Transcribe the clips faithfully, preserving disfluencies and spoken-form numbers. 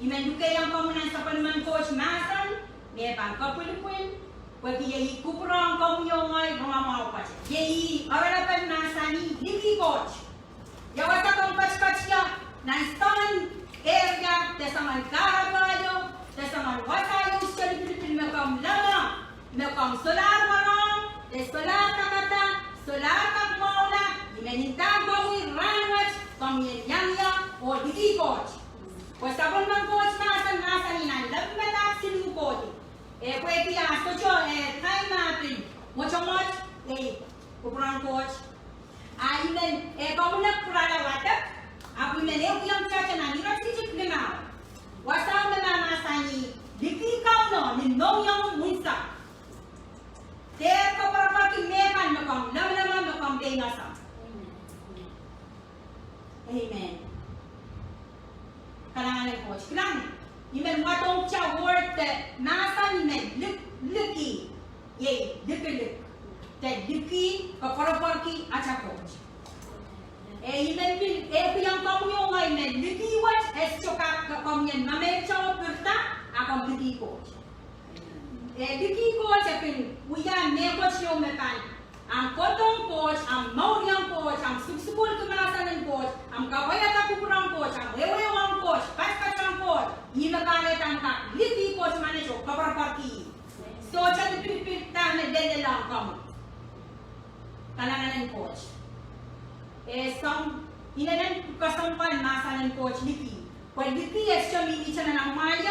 I men lukeiong komwi nan sapwellimen Koht mahsen, me pahn kapwilipwil, pwehki iei kupwuren komwi oh ngehi rongamwahu pwukat. Iei oaralapen mahsanih, liki Koht. Ia wasa komw ketiket ie, nan soangen area, de soangen kahrepe ieu, de soangen wasa ieu, soangen lipilipil me komw leme, me komw solahr warohng, de solahr kakada, solahr kak mwahula, I men ndahng komwi rahnwet, komwi en iang ie, oh liki Koht. Pwe sapwellimen Koht mahsen mahsanih nan Lepin Padahk siluh kohdi. Eh, pwehki a sohte, eh, time ah pil mwotomwot, eh, kupwuren Koht. A I men, eh, komwi en pwurala wadek, ahpw I men ehukihong kitail nan iretikitik limau. Wasao me mahsanih, liki Kauno ni mohngiong unsek. Dehr koapworopworki mehkan me komw lemeleme, me komw lemeleme. Amen. Kalahngan en Koht. Kilang, I men wadohng kitail word de mahsen I men lik, liki, iei likilik. De liki, koapworopworki atail Koht. Eh, I men pil, eh, ehukihong komwi oh ngehi me liki wet, eh, sohte kak, komwi en mamehte oh pirida, a komw liki Koht. Eh, liki Koht e pil wia mehkot ieu me pahn, ahmw kohdohng Koht, ahmw mouriong Koht, ahmw sukusukuhlki mahsen en Koht, ahmw kapwaiada kupwuren Koht, ahmw wehwehki Koht, patopato Koht, ih me kahrehda ahmw kak liki Koht manaman oh koapworopworki. Sohte lipilipil dahme lelehng komwi. Kalahngan en Koht. Eh, soang, inenen kesempwal mahsen en Koht liki. Pwe liki e sohte mihmihte nan amwail,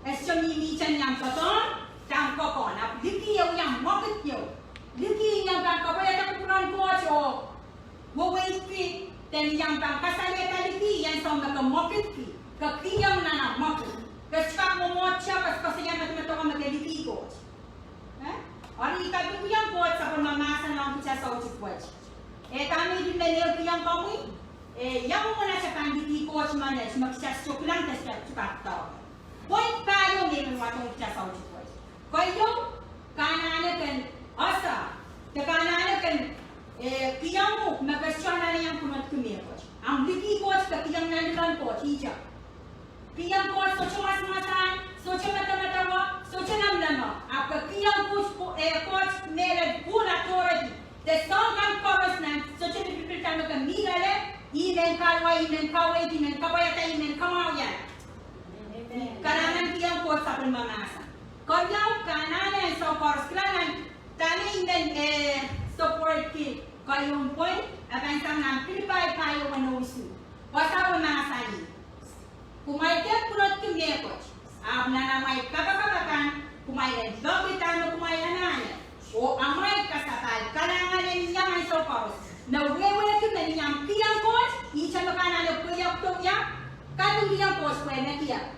e sohte mihmihte ni ahmw koadoahn, de ahmw koadoahn. Ahpw liki e wia mwekid ieu. Liki I en pahn kapwaiada kupwuren Koht oh weweidki, de I en pahn kasalehiong liki, I en sohte me ke mwekidki, ke kihong nan ahmw mwekid. Ke sohte kak mwomwohdiso, ke sohte koasoia medemedewe me ke liki Koht. Eh? Eri I kapingkihong Koht sapwellime mahsen ong kitail soutik wet. Eh, dahme I men ehukihong komwi, eh, ia mwomwen atail pahn liki Koht manaman, me kitail sohte kilang de kitail sohte kak doadoahk. Point pahieu me I men wadohng kitail soutik wet. Keieu, ke anahne ken ese, de ke anahne ken, eh, kihong uhk me ke sohte anahne iang pwunodki mehkot. Ahmw liki Koht ke kihong nan limen Koht, ihte. Kihong Koht sohte masamasan, sohte medemedewe, sohte lemeleme. Ahpw ke kihong Koht, eh, Koht mehlel full authority. De soahng kan koaros nan, sohte lipilipil dahme ke mih loale, I men kaluwa, I men kaweid, I men kapwaiada, I men kamwahwihala. Amen. Kalahngan kihong Koht sapwellime mahsen. Keriau, ke anahne ansou koaros, kilang nan, dahme I men, eh, support ki, keieu point, e pahn sang nan Pilipai pahieu weneu isuh. Wasao mahsanih. Kumwail dehr pwunodki mehkot, ahpw nan amwail kapakap akan, kumwail en peki dahme kumwail anahne, oh amwail kasapahl kalahngan en iang ansou koaros, me wehwehki me ni ahmw kihong Koht, ihte me ke anahne pweiek dohng ie, kapingkihong Koht pwe me kihong.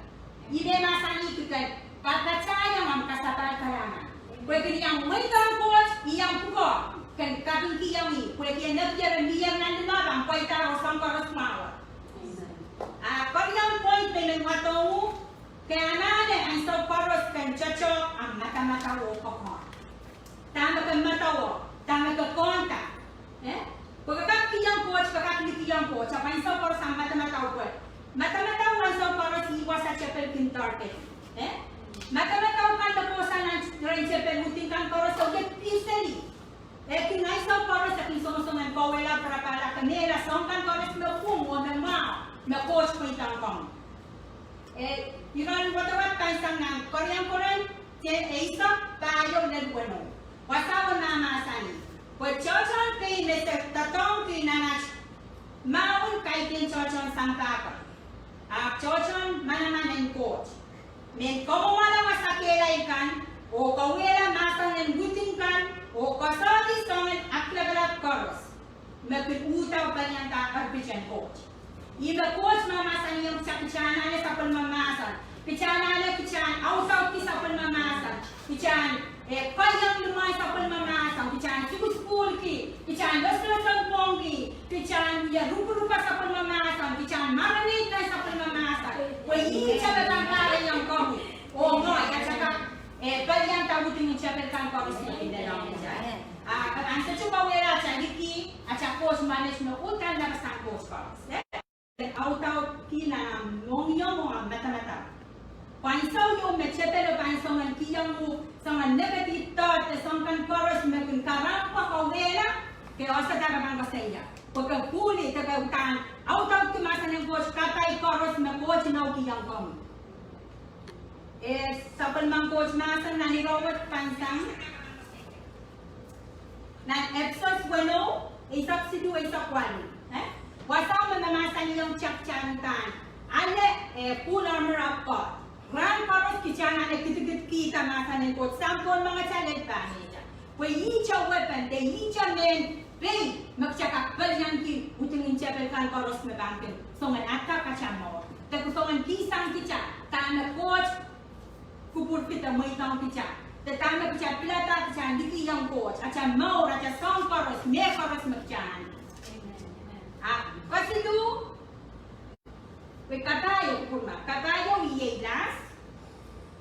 I men mahsanih kitail, kapatahiong ahmw kasapahl kalahngan. Pwehki ni ahmw mweidohng Koht, iang pwukoa, ken kapingkihong ih, pwehki e nekier, e mie nan limomw, ahmw pweida oh soahng koaros mwahu. A keriau point me I men wadohng, ke anahne ansou koaros ken tohto ahmw madamadau oh koakoahn. Dahme ke medewe, dahme ke koahnda. Eh? Pwe ke kak kihong Koht, ke kak likihong Koht, ahpw ansou koaros ahmw madamadau pwe. Madamadau ansou koaros ih wasa tepel kin target. Eh? Madamadau kan me kohsang nan rehn tepel within kan koaros, oh e pil seli. E kin ansou koaros e kin songosong en kohwei, pirapirala, kemehla soahng kan koaros me pwung oh me mwahu, me Koht pweida ong komwi. Eh, I men wadawad pahn sang nan keriau en Korint, te eisek, pahieu lel weneu. Wasao mahsanih. Pwe tohtohn pein me se doadoahngki nan aht mahwen kaidehn tohtohn sampah kan. Ahpw tohtohn manaman en Koht. Men kamwomwala wasa kehlail kan, oh kauwehla mahsen en within kan, oh koasoandi soangen aklapalap koaros. Me kin uhdahn palianda erpit en Koht. Ih me Koht mahmahsanihong kitail, kitail anahne sapwellime mahsen. Kitail anahne kitail audaudki sapwellime mahsen. Kitail, eh, keiong limwail sapwellime mahsen. Kitail sukusukuhlki. Kitail loslosong pwongki. Kitail wia rukuruke sapwellime mahsen. Kitail marinate nan sapwellime mahsen. Pwe ihte me pahn kahrehiong komwi oh ngehi atail kak, eh, palianda within tepel kan koaros me kin lelohng kitail. Ah, ansou tuh kauwehla atail liki, atail Koht manaman me uhdahn lapasang Koht koaros. Eh? Audaudki nan ahmw mohngiong oh ahmw madamadau. Pwe ansou ieu me tepel pahn soangen kihong uhk, soangen negative thought, de soangen koaros me kin karahn pwakawehla, ke oasada re pahn koasoia. Pwe ke pwuhli de ke uhdahn audaudki mahsen en Koht, kapai koaros me Koht inou kihong komwi. Eh, sapwellimen Koht mahsen nan ire wet pahn sang nan Episos weneu, eisek siluh, eisek waluh. Eh? Wasao me mahsanihong kitail kitail en ale, eh, full armor of God. Rahn koaros kitail en ale kidikidkihda mahsen en Koht, sang pohn mengetail lel pahnehda. Pwe ihte weapon, de ihte mehn pei, me kitail kak pelianki utingin tepel kan koaros me pahn kin soangen attack atail mour. De kin soangen kihsang kitail, dahme Koht kupwurki de mweidohng kitail. De dahme kitail pilada kitail likihong Koht, atail mour, atail soang koaros, mehkoaros me kitail. Ah, kesiluh, pwe kapai ieu, kupwurma, kapai ieu iei las,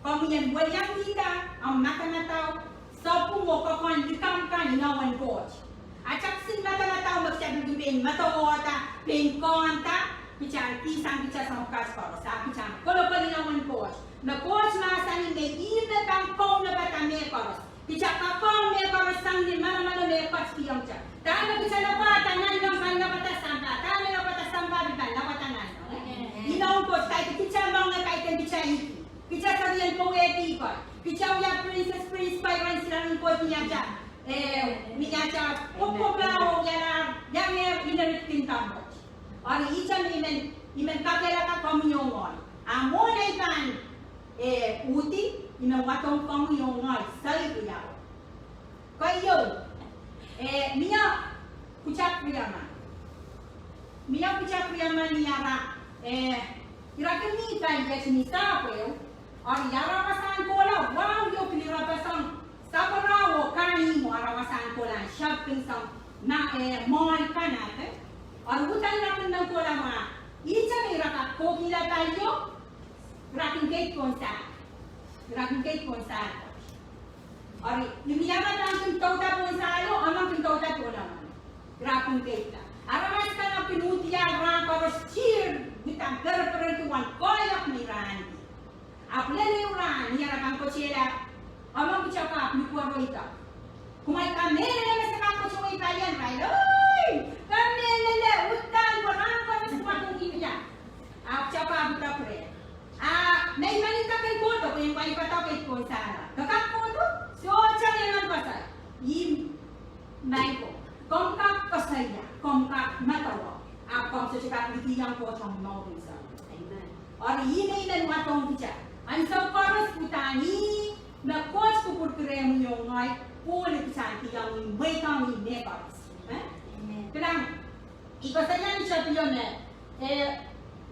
komwi en weliakihda omw madamadau, sapwung oh kokohn likamw kan inowen Koht. Atail kisin madamadau me kitail pil kin pein madawada, pein koahnda, kitail kihsang kitail soang pwukat koaros, ahpw kitail kolokol inowen Koht. Me Koht mahsanih me ih me pahn kaunopada mehkoaros. Kitail kak ong mehkoaros sang ni manaman me Koht kihong kitail. Dahme kitail lapwada nanleng pahn lapwada sampah. Dahme lapwada sampah pil pahn lapwada nanleng. Inoun Koht kaidehn kitail moange, kaidehn kitail ih. Kitail serien powehdi Koht. Kitail wia princess, prince, pwe iren silanin Koht ni atail, eh, ni atail pwopwopaho, wialahr, iangehr, inertkin dahme Koht. Eri ihte me I men, I men kakehlaka komwi oh ngehi. A mwohn ei pahn, eh, uhdi, I men wadohng komwi oh ngehi, seri riau. Keieu, eh, mie pwutak riemen. Mie pwutak riemen ni ara, eh, ira kin mi paliet ni sahpweo, eri ara wasahn kohla, wahu ieu pil ira pahn sang sapwara oh kan ihmwo, ara wasahn kohla, shopping sang, ma, eh, mall kan ahpw. Eri uhdahn ira kin men kohla mwo, ihte me ira kak kohkihla palio, ira kin keid pohn sahl. Ira kin keid pohn sahl. Eri, ni ara pahn kin douda pohn sahlo, omw kin douda pohn omw. Ira kin keidla. Aramas kan ahpw kin uhdiahr rahn koaros tihr, wiahda pereperki wan koahiek ni rahn. Ahpw lel ehu rahn, ni ara pahn kotehla, omw kitail kak ni pwaroida. Kumwail kamehlele me se kak kotowei palian irail. Oi! Kamehlele, uhdahn pwe rahn koaros kumwail kin kihla. Ahpw kitail kak pwutak reh. A, me I men kak en kohdo, pwe I en pahn padahk pohn sahlo. Ke kak kohdo, sohte I men koasoia. Ih, maing ko. Komw kak koasoia, komw kak medewe. Ahpw komw sohte kak likih ong Koht omw mour pwung sang. Amen. Eri ih me I men wadohng kitail. Ansou koaros uhdahn ih me Koht kupwurki rehmwi oh ngehi, pwehki kitail kihong ih, mweidohng ih mehkoaros. Eh? Amen. Kilang, I koasoia ni tapio me, eh,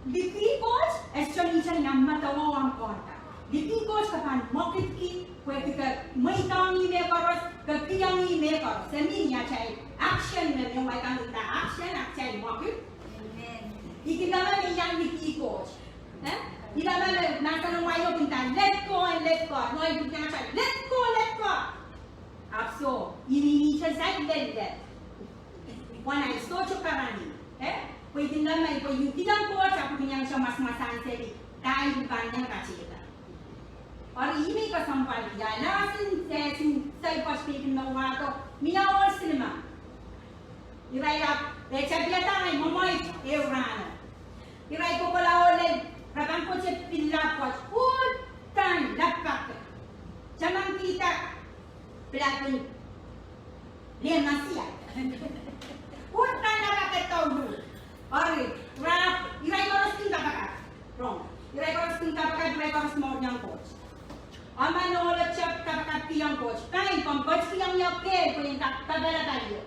likih Koht, e sohte ih me I men medewe omw kohda. Likih Koht ke pahn mwekidki, pwehki ke mweidohng ih mehkoaros, ke kihong ih mehkoaros. Se mih ni atail action me, me wai kan kihda action, atail mwekid. Amen. I kin dene me I en likih Koht. Eh? I dene me, mahsen en wai o kin kihda, let go and let God. No, I kin dene, let go, let God. Ahpw soh, I mihmihte saik lel, lel. Pwe I sohte karanih. Eh? Pwe I kin dene me I pwe I kihong Koht, ahpw I kin iang soh masmas anseli. Dahme I pahn iang katehda. Eri ih me I kesempwalki. Ia, lasin, eh, sin, sai pwoat me I kin me wahdo. Mie ohl silima. Irail ahpw, eh, tapihada irail mwemweit ehu rahno. Irail kohkohla oh lel, re pahn kohte pil lapwat, uhdahn lapake. Taman kihda, pilahn lehmasiai. Uhdahn lapake douluhl. Eri, re ahpw, irail koaros kin kapakap. Rong. Irail koaros kin kapakap, irail koaros mour ong Koht. Omw men ohl ahpw kapakapkihong Koht. Kain, komw ketikihong ie kehl, pwe I en kak kapakap ie.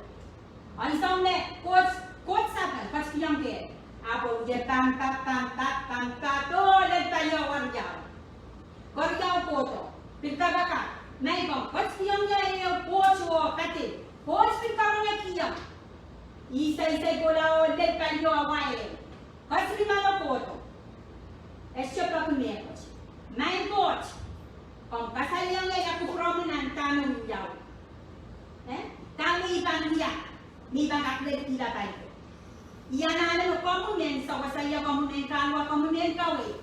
Ansou me Koht, Koht sapeng, ketikihong ie. Ahpw ie pahn pahn pahn pahn pahn pahn, oh, lel palio weriau. Keriau kohdo, pil kapakap, maing ko, ketikihong ie, ie, Koht oh kadeik. Koht pil kapakapkihong. Ih saisai kohla oh lel palio awa ehu. Ketikihong ie kohdo. E sohte peki mehkot. Maing Koht, komw kasalehiong ie kupwuromwi nan dahme wiawi. Eh? Dahme I pahn wia, me I pahn kak lelkihla palio. I anahne me komwi men sewese ie, komwi men kahluwa, komwi men kawei.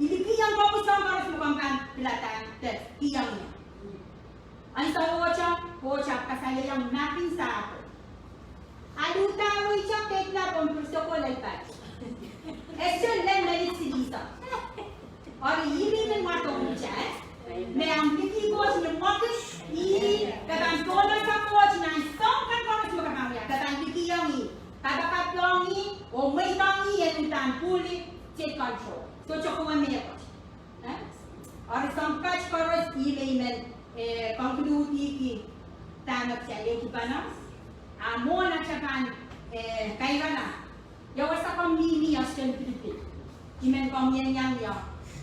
I likih ong komwi soahng koaros me pilada de kihong ie. Ansou ohte, Koht ahpw kasalehiong Makin Sahpwo. Alu dahme I tepda pohn pwurisoko lel pat. Ese lel melit silihsek. Eri ih me men wadohng kitail. Me omw liki Koht ni mwekid, ih, ke pahn dohsang Koht nan soahng kan koaros me ke pahn wia, ke pahn likihong ih, kapakapkiong ih, oh mweidohng ih en uhdahn pwurehng take control. Sohte kowe mehkot. Eh? Eri soahng kan koaros ih me I men, eh, conclude-ki dahme kitail ehupene. A mwohn atail pahn, eh, kairala. Ia wasa komw mihmi, ia sohte pilipil. I men komw iang iang ia.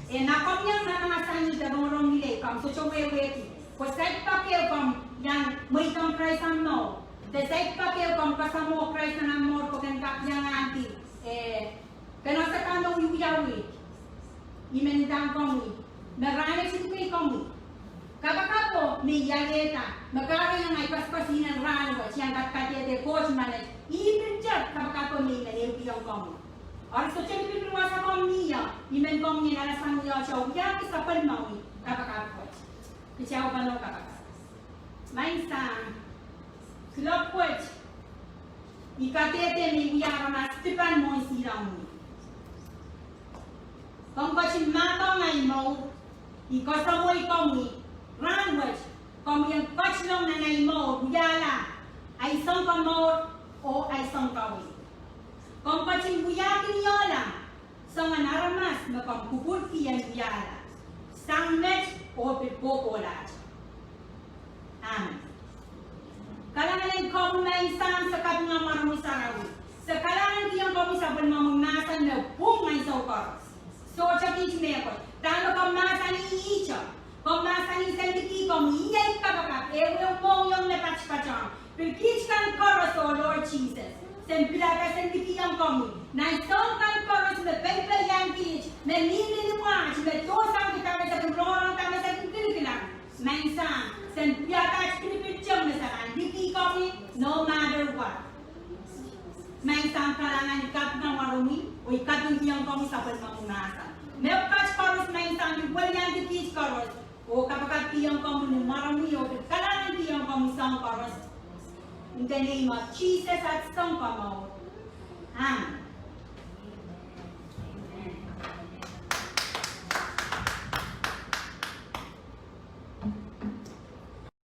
Eh, ma komw iang mahsanih de rongorong ngilen, komw sohte wehwehki. Pwe saik pak ehu komw iang mweidohng Krais nan mour. De saik pak ehu komw kasamwo Krais nan omw mour pwe ken kak iang ahneki, eh, ken ese dahme wiwiawi. I men ndahng komwi me rahnwet I men komwi. Kapakapo me I alehda, me kahrehiong ahi koasoakoasoi nan rahnwet, I en kadkadehde Koht menet, ih pil tep kapakapo me I men ehukihong komwi. Eri sohte pilipil wasa komw mih ia, I men komwi en alasang ia, sohte wiahki sapwellimomwi kapakap wet. Kitail pahn kapakap. Maing Sahm, kuloak wet, I kadehde me I wia aramas dipan mwohn silangimwi. Komw ketin mahkohng ahi mour, I koasoamwei komwi, rahnwet, komwi en ketilong nan ahi mour, wiahla ahi sounkomour oh ahi sounkaweid. Komw ketin wiahkiniehla soangen aramas me komw kupwurki en wiahla sang met oh pil kohkohlahte. Amen. Kalahngan en komwi Maing Sahm, se kapinga mwaromwi sarawi. Se kalahngankihong komwi sapwellimomwi mahsen me pwung ansou koaros. Sohte kiht mehkot. Dahme komw mahsanih ihte. Komw mahsanih se likih komwi, iei kapakap, ehu mohngiong me patpatohng. Pil kiht kan koaros, oh Lord Jesus. Sen pilada, sen likihong komwi. Nan soahng kan koaros me pelpelian kiht, me mihmi ni mwaht, me dohsang kitail me se kin rongorong, kitail me se kin kilikilang. Maing Sahm, sen pilada pilipil teng me se pahn likih komwi, no matter what. Maing Sahm, kalahngan, I kapinga mwaromwi, oh I kapingkihong komwi sapwellimomwi mahsen. Mepwukat koaros Maing Sahm, I weliandi kiht koaros, oh kapakapkihong komwi ni mwaromwi, oh pil kalahngankihong komwi soahng koaros. In the name of Jesus, at sounkomour. Amen.